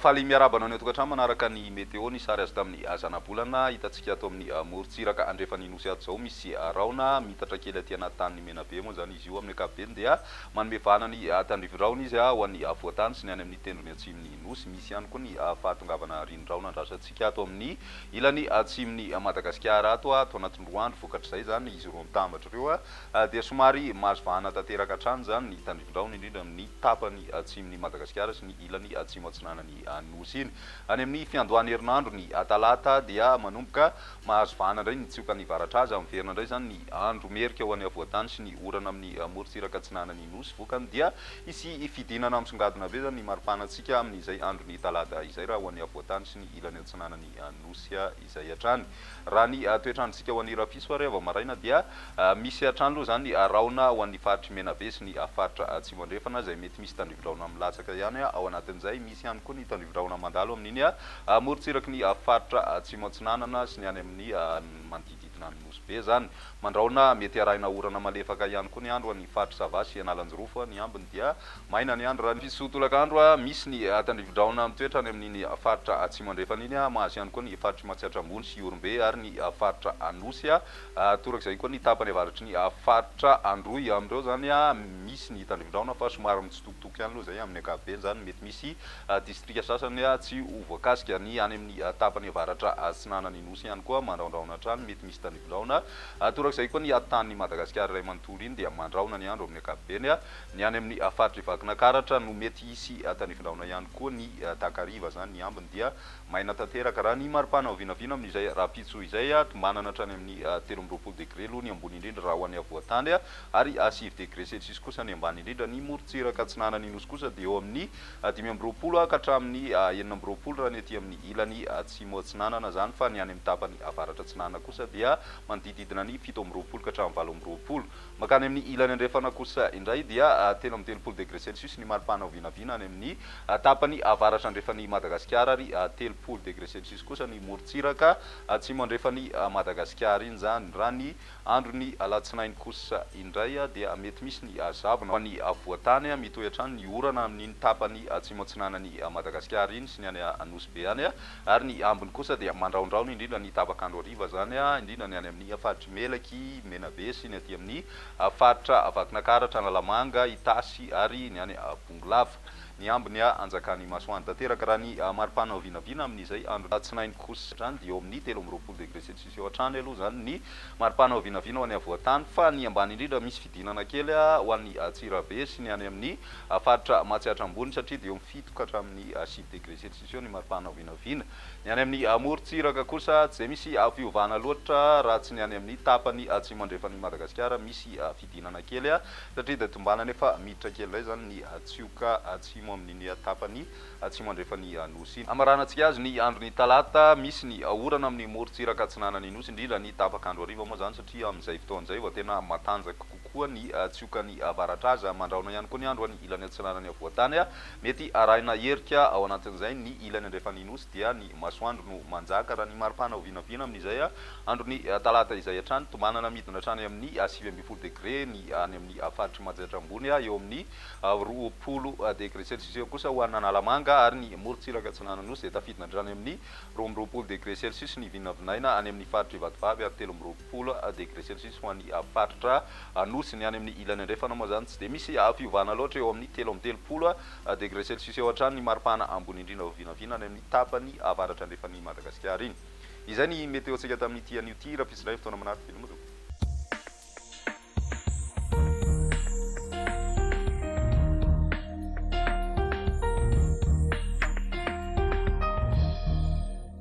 Faly miarahaba anao any an-tokantrano manaraka ny météo. Ny sary azo tamin'ny zanabolana hitantsika ato amin'ny morontsiraka andrefan'ny Nosy ato izao misy rahona miitatra kely aty anaty tanin'i Menabe moa izany izy io amin'ny ankapobeny dia manome vahana ny tandrifin-drahona izy ho an'ny afovoan-tany sy ny any amin'ny tendrony atsimon'ny Nosy. Misy ihany koa ny fahatongavana rinon-drahona andrasantsika ato amin'ny ilany atsimon'i Madagasikara ato ato anatin'ny roa andro. Vokatr'izay izany izy roa mitambatra ireo dia somary mahazo vahana tanteraka hatrany izany ny tandrifin-drahona indrindra amin'ny tapany atsimon'i Madagasikara sy ny ilany atsimo atsinanan'ny Nosy iny. Any amin'ny fiandohan'ny herinandro ny talata dia manomboka mahazo vahana indray ny tsiokan'ny varatraza, miverina indray izany ny andro merika ho an'ny afovoan-tany sy ny orana amin'ny morontsiraka atsinanan'ny Nosy. Vokany dia hisy fidinana misongadina be izany ny maripanantsika amin'izay andron'ny talata izay raha ho an'ny afovoan-tany sy ny ilany atsinanan'ny Nosy izay hatrany. Raha ny toetr'androntsika ho an'ny rahampitso ary vao maraina dia misy hatrany aloha izany rahona ho an'ny faritr'i Menabe sy ny faritra Atsimo Andrefana izay mety misy tandrivi-drahona milatsaka ihany ao anatin'izay. Misy ihany koa ny tandrivi-drahona mandalo amin'iny morontsiraky ny faritra Atsimo Atsinanana sy ny any amin'ny manodidididina an'i Nosy Be izany. Mandrahona mety arahina orana malefaka ihany koa ny andro any faritr'i Sava sy Analanjirofo. Ny ambiny dia Maina ny andro raha ny tolakandro. Misy ny tandrivi-drahona mitoetra any amin'iny faritra atsimo andrefana iny. Mahazo ihany koa ny faritr'i Matsiatra Ambony sy Ihorombe ary ny faritra Anosy. Torak'izay koa ny tapany avaratry ny faritra Androy. Amin'ireo izany misy ny tandrivi-drahona fa somary mitsitokotoko ihany aloha izay amin'ny ankapobeny izany. Mety misy distrika sasany tsy ho voakasika. Ny any amin'ny tapany avaratra atsinanan'ny Nosy ihany koa mandrahondrahona hatrany, mety misy tandrivi-drahona. Torak'izay koa ny tanin'i Madagasikara iray manontolo iny dia mandrahona ny andro amin'ny ankapobeny. Ny any amin'ny faritr'i Vakinakaratra no mety hisy tandrifindrahona ihany koa ny takariva izany, ny ambiny dia maina tanteraka. Raha ny maripana vinavina amin'izay rahampitso izay, tombanana hatrany amin'ny 23 degre aloha ny ambony indrindra raha ho any afovoan-tany ary 9 degre celsius kosa ny ambany indrindra. Ny morontsiraka atsinanan'ny Nosy kosa dia eo amin'ny 25 ka hatramin'ny 26 raha ny aty amin'ny ilany atsimo atsinanana izany fa ny any amin'ny tapany avaratra atsinanana kosa dia manodididina ny 27 ka hatramin'ny 28. Mankany amin'ny ilany andrefana kosa indray dia 33 degre celsius ny maripana vinavina any amin'ny tapany avaratra andrefan'i Madagasikara ary 30 degre celsius kosa ny morontsiraka atsimo andrefan'i Madagasikara iny izany. Raha ny andron'ny alatsinainy kosa indray dia mety misy ny zavona ho an'ny afovoan-tany, mitohy hatrany ny orana amin'iny tapany atsimo atsinanan'i Madagasikara iny sy ny any Nosy Be any. Ary ny ambiny kosa dia mandrahondrahona indrindra ny tapak'andro hariva izany, indrindra ny any amin'ny faritr'i Melaky, Menabe sy ny aty amin'ny faritra Vakinakaratra, Analamanga, Itasy ary ny any Bongolava. Ny ambiny anjakan'ny masoandro tanteraka. Raha ny maripana vinavina amin'izay andro alatsinainy kosa izany dia eo amin'ny 23 degré celsius eo hatrany aloha izany ny maripana vinavina ho an'ny afovoan-tany fa ny ambany indrindra misy fidinana kely ho an'ny Antsirabe sy ny any amin'ny faritra Matsiatra Ambony satria dia eo amin'ny 7 ka hatramin'ny 9 degré celsius. Eo ny maripana vinavina. Ny any amin'ny amorontsiraka kosa tsy dia misy fiovana loatra raha tsy ny any amin'ny tapany atsimo andrefan'i Madagasikara misy fidinana kely satria dia tombanana efa miditra kely indray izany ny tsioka atsimo amin'iny tapany atsimo andrefan'ny Nosy iny. Hamaranantsika azy ny andron'ny talata, misy ny orana amin'ny morontsiraka atsinanan'ny Nosy indrindra ny tapak'andro hariva moa izany satria amin'izay fotoana izay vao tena matanjaka kokoa ny tsiokan'ny avaratra aza. Mandrahona ihany koa ny andro any ilany atsinanan'ny afovoan-tany. Mety arahina herika ao anatin'izay ny ilany andrefan'ny Nosy dia ny masoandro no manjaka. Raha ny maripana ho vinavina amin'izay andron'ny talata izay hatrany, tombanana midina hatrany amin'ny 19 degre ny any amin'ny faritr'i Mahajatra Ambony, eo amin'ny 20 degre celsius eo kosa ho an'Analamanga ary ny morontsiraka atsinanan'ny Nosy dia tafidina hatrany amin'ny 22 degre celsius ny vinavinaina any amin'ny faritr'i Vatovavy ary 23 degre celsius ho an'ny faritra Anosy. Ny any amin'ny ilany andrefana moa izany tsy dia misy fiovana loatra, eo amin'ny 33 degre celsius eo hatrany ny maripana ambony indrindra vao vinavina any amin'ny tapany avaratra andrefan'i Madagasikara iny. Izay ny météo-ntsika tamin'ity anio ity. Rahampitso indray fotoana manaraka. Veloma tompoko.